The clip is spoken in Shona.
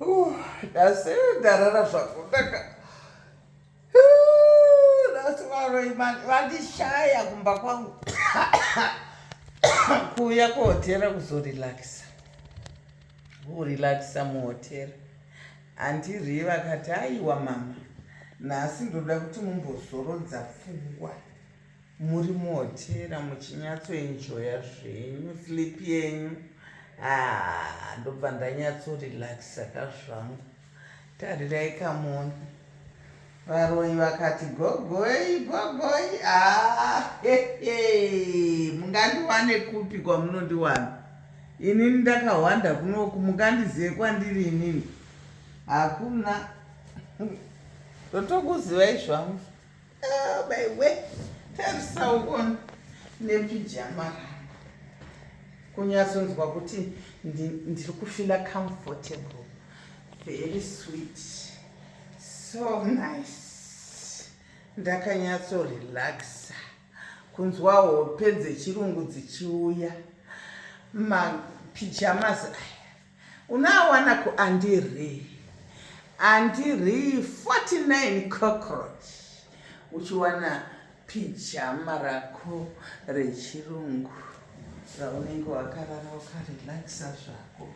Nhasi ndarara zvakanaka. Nhasi varoyi vandishaya kumba kwangu kuuya kuhotera kuzorelaxa, kurelaxa muhotera. Handirii vakati, "Aiwa mama, nhasi ndoda kuti mumbozorodza pfungwa muri muhotera muchinyatsoenjoya zvenyu sleep yenyu." Ah, ndobva ndanyatsorelaxa kazvangu. Tarirai kamoni. Varoyi vakati, "Gogoi, gogoi." Ah, mungandiwane kupi kwamunondiwana? Inini ndakahwanda kunoku, mungandizive kwandiri inini? Hakuna. Ndotokuzivai zvangu. Ah, baiwe, tarisa uone nepijama rangu, kunyatsonzwa kuti ndiri kufeela comfortable, very sweet, so nice. Ndakanyatsorelaxa, kunzwa hope dzechirungu dzichiuya. Mapijamas aya unoawana kuAndirii, Andirii 49 cockroach, uchiwana pijama rako rechirungu raunenge wakarara wakarelaxa zvako.